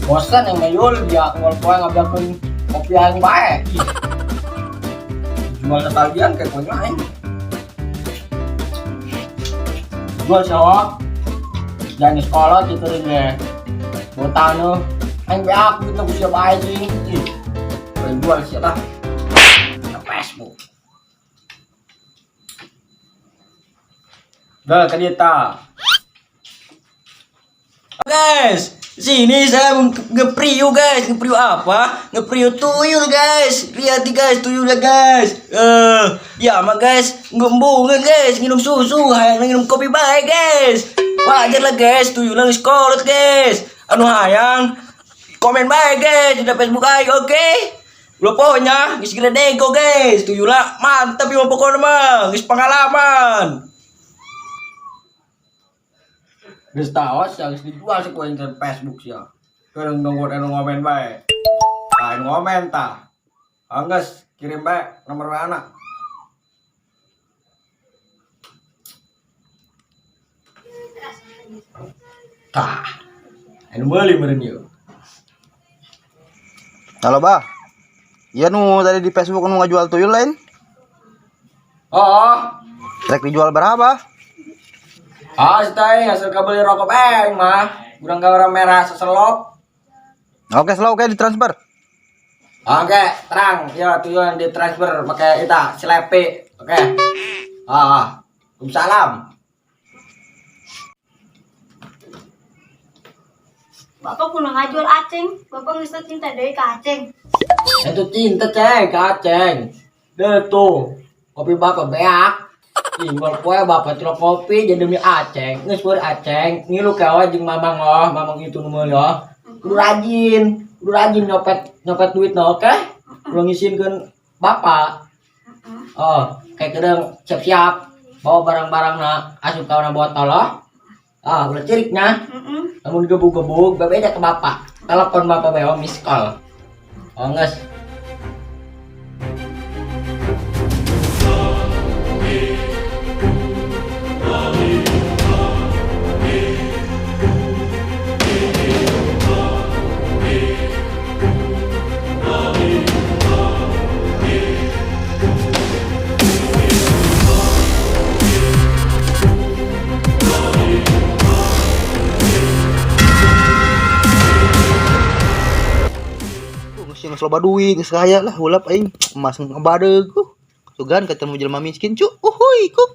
Bosan yang mayul dia ngol poe ngabeakeun kopi aing bae. Ih. Jual sekalian kayak konya aing. Jual sawah. Jangan sekolah titurin deh. Botano aing beak gitu ku siapa aing sih. Ih. Pengen jual sih lah. Ke Facebook. Dah ke dia ta. Guys, sini saya nge-preview guys, nge-preview apa? Nge-preview tuyul guys. Lihat nih guys, tuyulnya guys. Ya mah guys, ngembungan guys, minum susu, hayang minum kopi baik guys. Wajar lah guys, tuyulnya geus kolot guys. Anu hayang komen baik guys di Facebook aing, oke? Lo pokoknya geus gede guys, tuyulnya mantap ya pokoknya mah, geus pengalaman. Geus taos ya geus dijual sih ku aing ke Facebook sih ya. Kadang nunggu anu ngomen bae. Tah anu ngomen tah. Angges kirim bae nomor WA na. Tah. Anu meuli meureun ieu. Halo, Bah. Iya nu tadi di Facebook nu ngajual tuyul lain. Oh, Rek dijual berapa? ah, teh hasil kabeli rokok aing mah. Gurang garam merah seselop. Oke, slow oke ditransfer. Oke, terang. Ya, tuyul yang ditransfer pakai ita selepe. Oke. Ah, salam. Bapak kudu ngajual aceng, bapak geus cinta deui ka aceng. Itu cinta ceng, kaceng. Deh tuh, kopi bapak beak. Tinggal poe bapak celok kopi jadi demi aceng. Geus poe aceng, ngilu kawa jeung mamang oh, mamang itu nu meuli oh. Kudu rajin nyopet nyopet duit no, oke? Kudu ngisinkeun bapak. Oh, kayak kedeng siap-siap bawa barang-barang na asup ka na botol oh. Ah, ulah ciriknya. Heeh. Namun gebuk-gebuk, bebeda ke bapak. Telepon bapak bae oh, miss call. Oh, geus. Geus geus loba duit, geus kaya lah hulap aing. Emas ngabadeug. Sugan ketemu jelema miskin cu. Uhuy, kuk.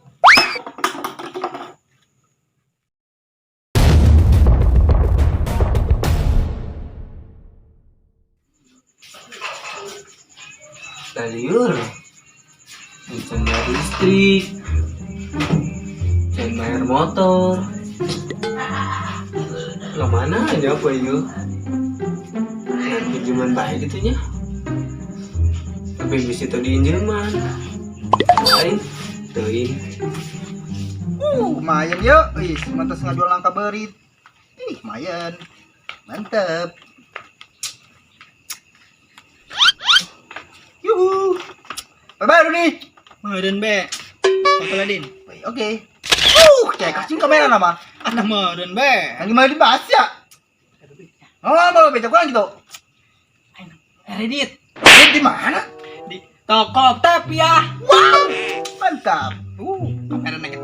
Liur. Can bayar listrik, can bayar motor. Ke mana aja apa itu? Pinjaman baik gitu nya. Tapi bisa tuh diinjeman. Lain, teuing. Lumayan yuk. Ih, mantas ngajual langka berit. Ih, lumayan. Mantep. Yuhu. Bye bye nih. Meureun be. Foto lah din. Oke. Cek kasih kamera nama. Anak meureun be. Yang gimana dibahas ya? Oh, mau becak kurang gitu. Reddit Ini di mana? di toko Tapia. Wow, mantap. Kamera naik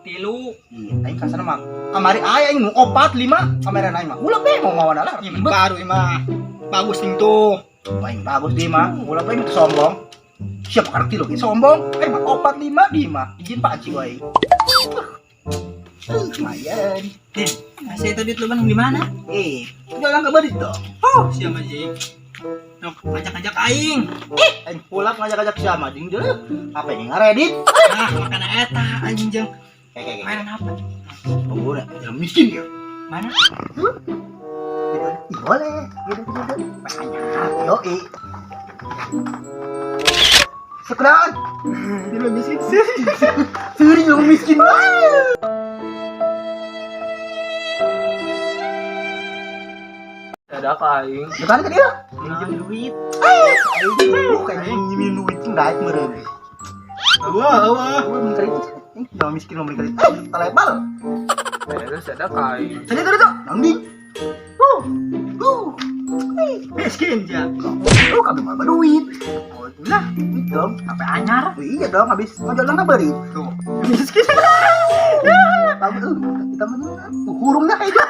tilu. Iya, aing kasana mah. Kamari aya aing nu 4 5 kamera aing mah. Ulah be mau mawana lah. Ini baru ini mah. Bagus ning tuh. Aing bagus di mah. Ulah be itu sombong. Siapa ngerti lo sombong? Aing mah 4 5 di mah. Izin Pak Haji wae. Lumayan. Din, masih itu duit lu bang di mana? Eh, jualan kabar itu. Oh, siapa sih? Nok, ngajak-ngajak aing. Aing pulang ngajak-ngajak siapa jeung dulu. Apa yang ngaredit? Ah, makan eta anjing jeung. Kayak kayak. Mainan apa? Tunggu dah, jangan miskin ya. Mana? Gitu. Ih, boleh. Gitu gitu. Banyak. Yoi. Syukran. Dia lebih miskin. Suri lu miskin. Ada apa aing? Bukan ke dia? Minjem duit. Aing kayak nyimin duit enggak meureun. Wah, wah. Gue beli kredit. Jangan miskin mau beli kredit. Telebal. Terus ada kain. Sini tuh tuh. Nandi. kami mah duit. Oh, itulah. Duit dong. Sampai anyar. Oh, iya dong, habis ngajak lang beri. Tuh. Miskin. Bagus tuh. Kita mah tuh hurungnya hijau.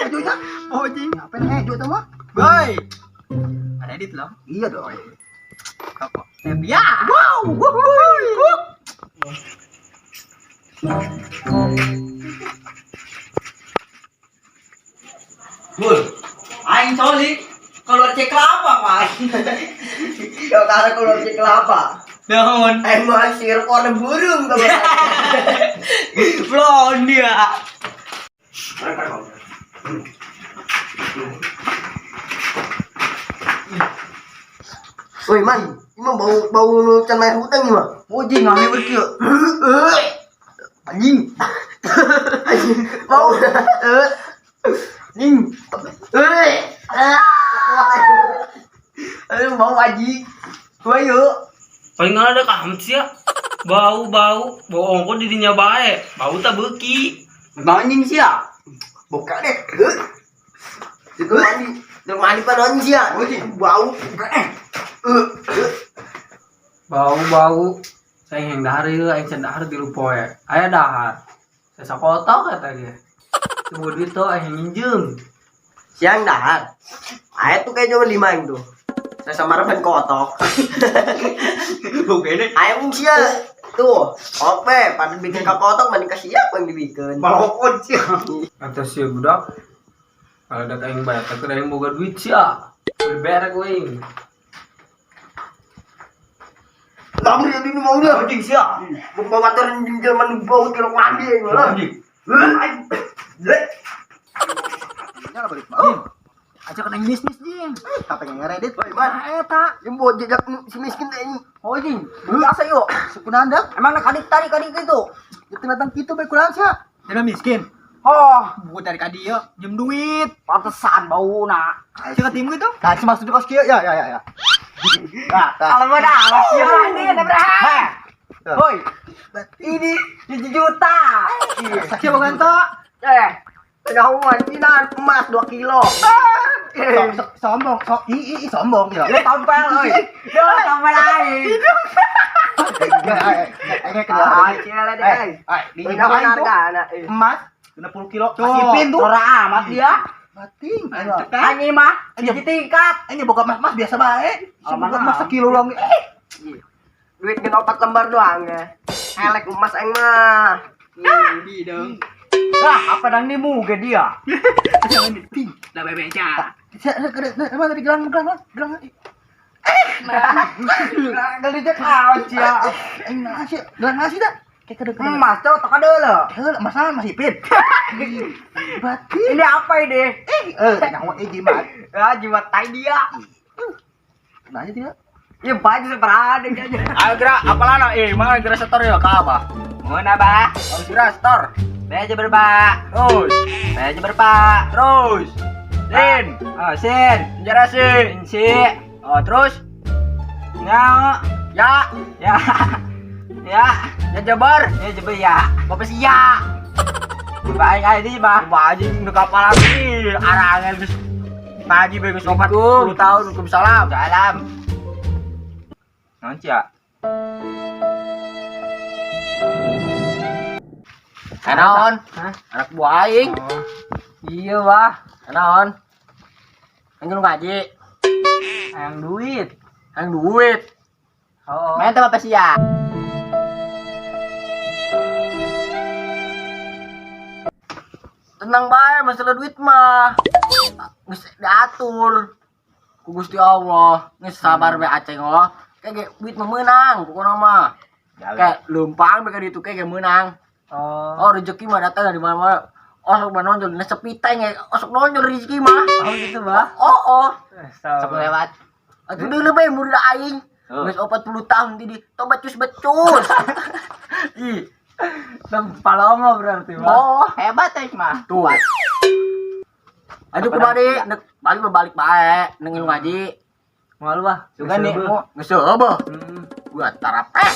Hijaunya. Oh, jing. Apa yang hijau tuh mah? Boy. Ada edit loh. Iya dong. Apa? Ya. Wow, wuhui. Bul, aing coli keluar cek kelapa, Pak. Yo karena keluar cek kelapa. Naon? Emang sirup warna burung kalau. Blon dia. Woi man, ini mah bau bau nu can bayar hutang ini mah. Oh, jing ngame berkieu. Anjing. Bau. Anjing. Aduh, bau aji. Gua yuk. Paling nggak ada kamu sih ya. Bau bau bau ongko didinya bae. Bau tak beuki. Anjing sih ya. Buka deh. Itu mandi, itu mandi pada anjing sih ya. Bau. Bau bau. Saya yang dahar ieu aing can dahar di poe. Aya dahar. Saya sakotok kata dia. Tunggu duit tuh aing minjem. Siang dahar. Ayo tuh kayak cuma lima itu. Saya sama reban kotok. Bukan Ayo mungkin ya. Tuh, oke, pada bikin ke kotok mending kasih apa yang dibikin. Balokon sih. Atau sih budak. Kalau ada aing bayar tapi aing boga duit sih ya. Beberek aing. Kamu jadi ini mau dah. Anjing sih ya. Bawa motor di jalan bau kilo mandi ya lah. Anjing. Nyala balik mah. Aja kena bisnis jing. Apa yang ngeredit? Woi, man. Eta. Yang buat jejak si miskin teh ini. Oh, jing. Biasa yuk. Sukunanda. Emang nak kadik tarik kadik itu. Itu datang kitu bae kurang sia. Dia miskin. Oh, bukan dari kadi ya, njem duit. Pantesan bau nak. Siapa tim gitu? Nah, si maksud kos kieu ya ya ya ya. Nah, tah. Kalau mau dah, ya ini berapa? Hoi, ini 7 juta. Siapa ganto? Eh, penahuan ini emas 2 kilo. Sombong, sok i i sombong ya. Dia tampil, oi. Dia tampil lagi. Emas 60 kilo. Kasipin tuh. Ora amat dia. Bating. Anjing mah, hiji tingkat. Ini boga emas biasa bae. Boga emas sekilo lang. Duit gen 4 lembar doang ya. Elek emas aing mah. Bideng. Ah, apa dang ni muge dia? Lah bebeca. Emang tadi gelang gelang gelang. Geli je kau cia. Aing nasi, gelang nasi dah. Kayak kede kede. Emas tuh tak ada lah. Heula masalah masih pin. Bating. Ini apa ini? Nyawa jimat. Ah, jimat tai dia. Nanya tidak? Ya baju seberada aja. Ayo gerak, apalah no? Mana gerak setor ya, ke apa? Mana ba? Harus gerak setor. Beja berba. Terus, Beja berpa. terus. Sin, Oh, sin. penjara sin. Si. Oh, terus. Ya. Ya, Ya. Ya. ya jabar. Ya jabar ya. Bapak sih ya. Baik aja di ba. Coba aja nu kapal lagi. Arangan geus ngaji bae geus 40 tahun Waalaikumsalam. Salam. Naon cia? Naon? Hah? Anak buah aing. Oh. Iya, Bah. Naon? Anjing lu ngaji, Hayang duit. hayang duit. Oh. Main teh bapak sia. Tenang bae masalah duit mah. Geus diatur. Ku Gusti Allah, geus sabar bae aceng oh. Kayak duit mah meunang pokona mah. Kayak leumpang bae ka ditu kayak meunang. Oh. Oh rezeki mah datang dari mana-mana. Osok mah nonjol dina sepiteng ya. Osok nonjol rezeki mah. Oh gitu, Bah. Oh oh. Sok lewat. Atuh deuleu bae murid aing. Geus 40 tahun di tobat cus becus. Ih, Palongo berarti, Bah. oh, Hebat ya mah. tuh. Aduh kumaha nek balik mah balik bae, neng ngaji. Malu, Bah. Sugan nih, mau geus heueuh. Gua tarapeh.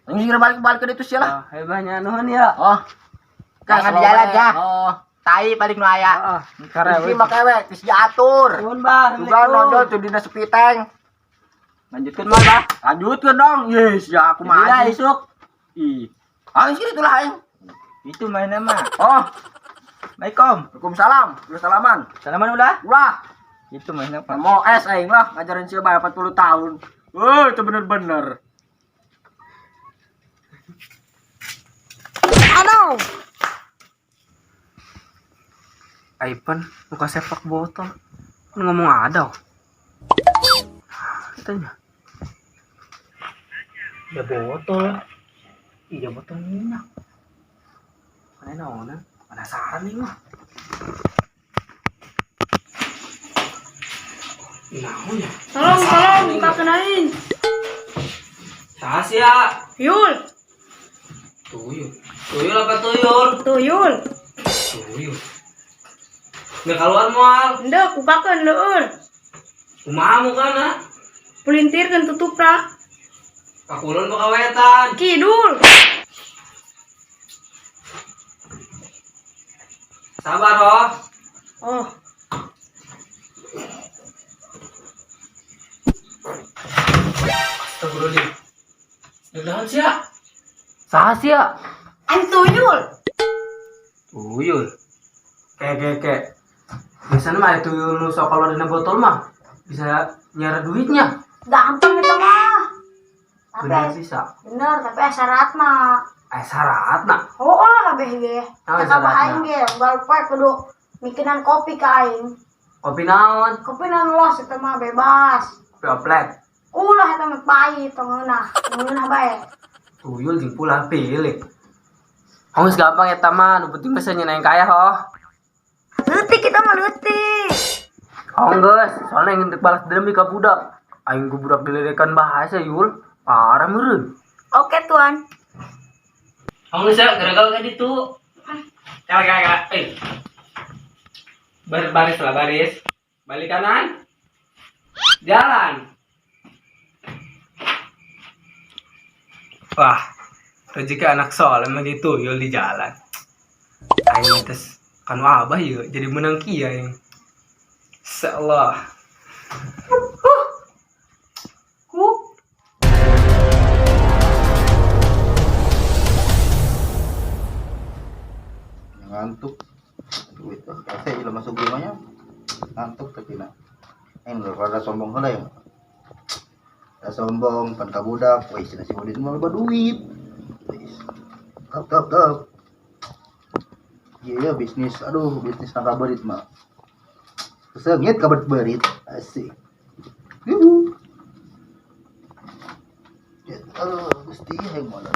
Neng sih balik-balik ke ditu sia lah. Oh, hebahnya nuhun ya. Oh. Jangan jalan, ya. Oh. Tai paling nu aya. Heeh. Rezeki mah kewe geus diatur. Nuhun, Bah. Juga nonjol tuh dina sepiteng. Lanjutkeun mah, Bah. Lanjutkeun dong. Yes, ya aku Jadi dah mah. isuk. Ih, Ah, geus kitu lah aing. Itu mainnya mah. Oh, Assalamualaikum. Waalaikumsalam. Udah salaman. Salaman udah? Ulah. Itu mainnya Pak. Mau es aing lah ngajarin si Abah 40 tahun. Wah, itu bener-bener. Aduh. Aipan muka sepak botol. Kan ngomong ada. Katanya. Ya botol. Iya botol minyak. Mana naonan? Penasaran nih mah. Naon ya? Tolong, tolong, buka kenain. Tasya. Yul, Tuyul. Tuyul apa tuyul? tuyul. Tuyul. Nggak keluar mual. Ndek, bukakeun leueur. Kumaha mukana? Pelintirkeun tutupna. Kakulon apa kawetan? Kidul. Sabar oh. Oh, Astagfirullahaladzim. Deg-degan sih ya. Saha sih ya? aing tuyul. Tuyul. Kayak kayak kayak. Biasanya mah ada tuyul nu sok kalau dina botol mah bisa nyara duitnya. Gampang itu mah. Tapi Bener bisa. bener, tapi aya syaratna. Eh syaratna. Oh, lah kabeh ge. Naon Cek apa syaratna? aing ge, unggal poe kudu mikinan kopi ka aing. Kopi naon? Kopi naon los eta mah bebas. Kopi oplet. Ulah eta mah pahit tong ngeunah, ngeunah bae. Tuyul jeung pulah pilih. Hongs gampang eta mah, nu penting mah nya yang kaya ho. Leutik kita mah leutik. Hong geus, soalnya ingin balas dendam ka budak. Aing ku budak diledekan bahasa yul. Parah meureun. Oke, Tuan. Hong geus ya, gagal ka ditu. Kala kala kala. Eh. Baris lah baris. Balik kanan. Jalan. Wah, rezeki anak soleh emang gitu, yul di jalan. Aing tes kan abah yuk jadi menang kia yang. Insyaallah. Ku Ngantuk. Duit lah. Saya bila masuk rumahnya ngantuk tapi nak. Ini rada sombong heula ya. Rada sombong pan ka budak, wih cenah si Udin mah loba duit. Wih. Top top top. Iya ya, bisnis, aduh bisnis nangka berit mah. Sengit kabar berit, asik. Yuhu. Ya, aduh, gusti hayang mana.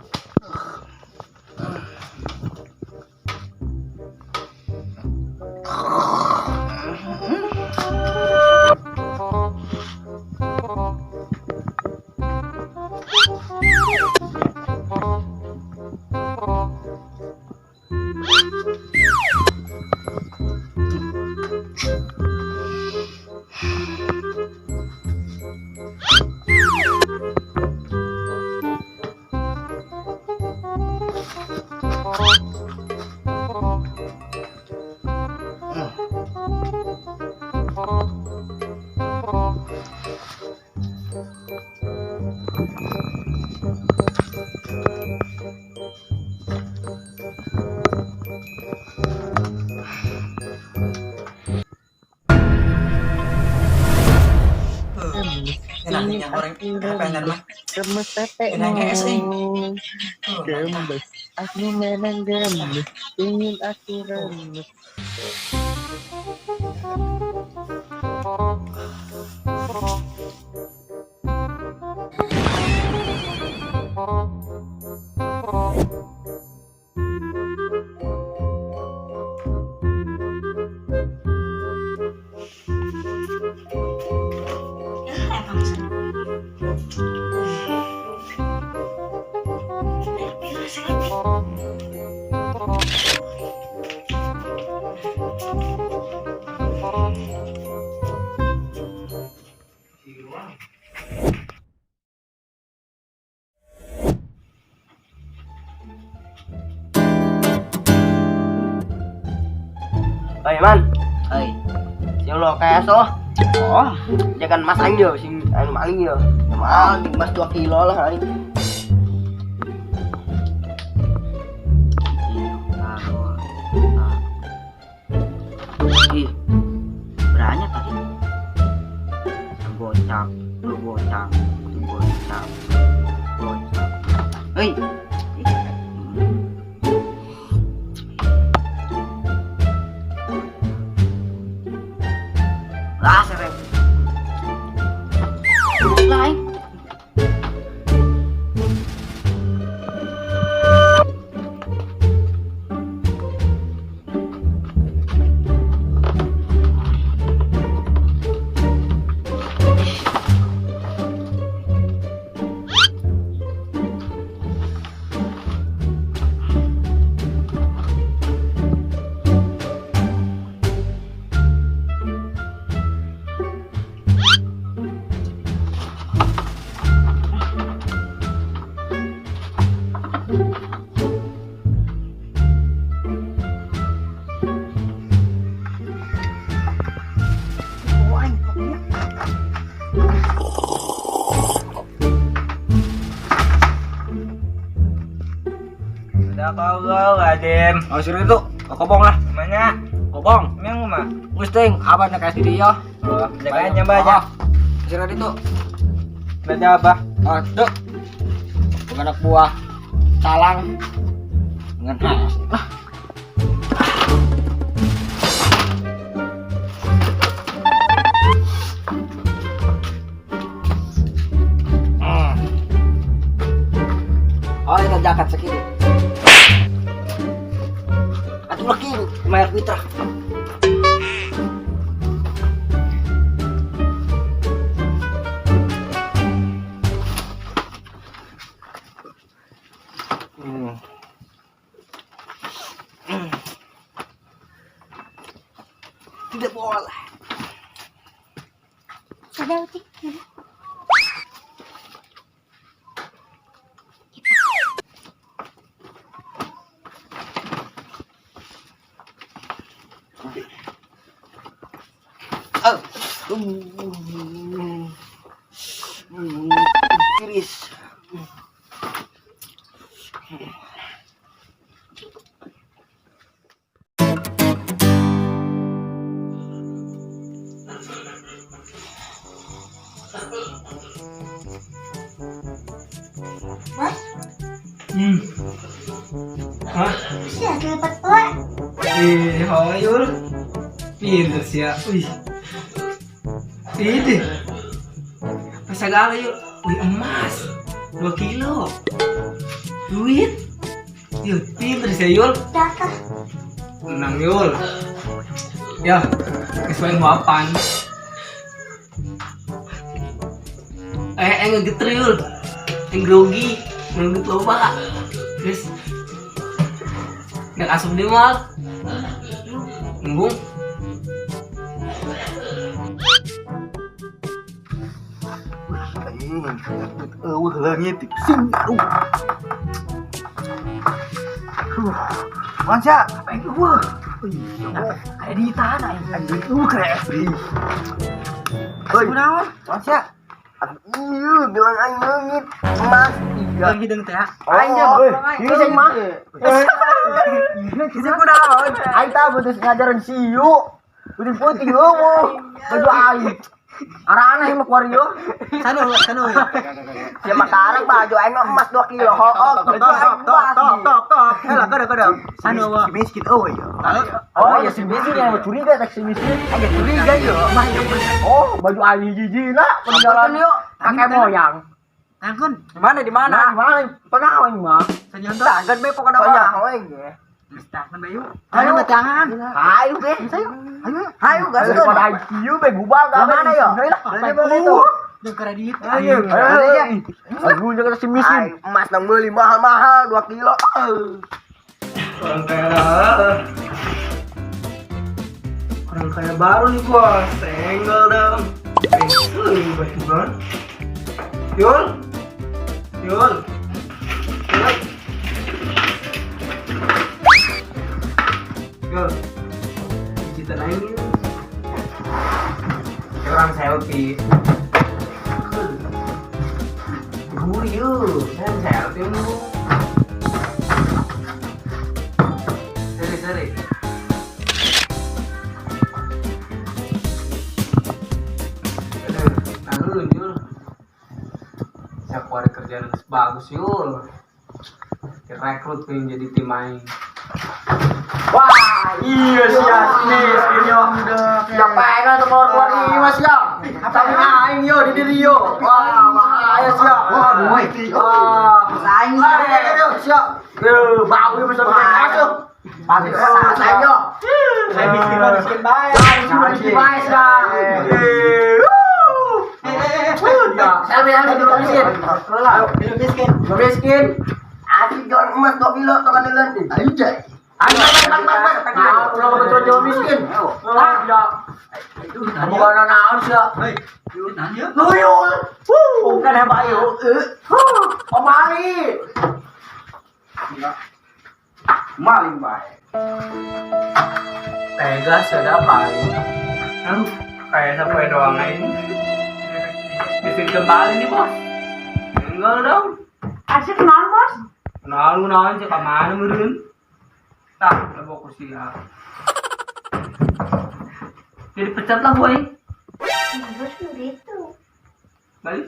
Enak minyak goreng. Pengen mah. Gemes tete Enak es, eh. Gemes. Aku memang gemes. Ingin aku remes. Emang sih. Oi man, Oi. sing lo kayak so. Oh, Jangan mas aing yo sing anu maling yo. ah, mas 2 kilo lah aing. Ih, banyak tadi. Gocap, lu gocap, lu gocap, gocap. Hei. Lah, serem. Lah, aing. Udah kau kau Adem. Oh, suruh itu. Kobong lah. Mana? Kobong. Memang mah. Geus ting, apa nak kasih dia? Oh, jagain nyamba aja. Suruh itu. Baca apa? Oh, tuh. Bukan anak buah talang dengan lah. Oh, kita jakat segitu. Atuh lagi mayar fitrah. Tidak boleh. Ada utik. Oh. Tiris. Bos, Hah? sih ada dapat tua. Ih, hoyul. Pinter sih ya. Wih. Ini. Apa segala yuk? Wih, emas. 2 kilo. Duit. Yul, pinter sih Yul. Jatah. Menang Yul. Ya, sesuai mau apaan? Ngegeter Yul. Yang grogi, menunggu loba. Terus nggak asup di mal. Nunggu. Eueuh leungit sing aduh. Manca, apa yang eueuh? Kayak di tanah aing. Anjing eueuh keren. Hoi. Kunaon? Manca. Iya, bilang aing leungit emas tiga. Bang hidung teh. Aing Aing oi, mah. ini sing mah. Itu kunaon? Aing tah butuh ngajaran siu. Puting-puting eueuh. Baju aing. Arah aneh mah kuari yo. Sanu, sanu. Ya makarang baju aing mah emas 2 kilo. Hook, baju aing emas. Tok, tok, tok. Hela, kada, kada. Sanu, Si miskin eueuh ya. Oh, ya si miskin yang curiga tak si miskin. Aing curiga yo. Oh, baju aing hiji lah peninggalan yuk. kakek moyang. Tangkun. Di mana di mana? Di mana? Pernah aing mah. Sanyon tangkun be pokona Banyak mah. aing ge. Geus tangkun be yuk. Ayo batangan. Ayo be. Ayo. Ayo gas. Daripada aing kieu be gubal Di mana yo? Mana boleh itu? Jeung kredit. Ayo, ayo. Aduh, jangan si miskin. Emas nang beli mahal-mahal 2 kilo. Orang kaya. Orang kaya baru nih bos. Senggol dong. Bang. Yul. Yul. Yul. Yul. Duitan aing ieu. Kayak orang selfie. Gurih yeuh, saya selfie lu. Seri seri. Aduh, nanggung yul. Saya keluar kerjaan geus bagus yul. Direkrut pengen jadi tim aing. Wah, iya sih ya, sini sini yo. Siapa yang tuh keluar keluar ini mas ya? Tapi aing yo di diri yo. Wah, bahaya sih ya. Wah, duit. Wah, Aing ayo siap. Yo, bau yo bisa masuk. Pasti saya yo. Saya miskin miskin bae. Miskin bae sih. Selfie selfie dulu miskin. Miskin. Miskin. Asli jual emas 2 kilo tokan duluan. Ayo jai. Ayo, bang, bang, bang. Nah, ulah betul jual miskin. Ah, ya. Bukan naon sih ya. Tuyul. Bukan ya Bayu. Om Ali. Maling bae. Tega sudah apa aing. Aduh, kayak sampai doang aing. Miskin kembali nih bos. Enggak dong. Asik naon, Bos? Kenal naon sih kemana meureun? Tah, lebok kursi ya. Jadi pecat lah boy. Bos begitu. Balik.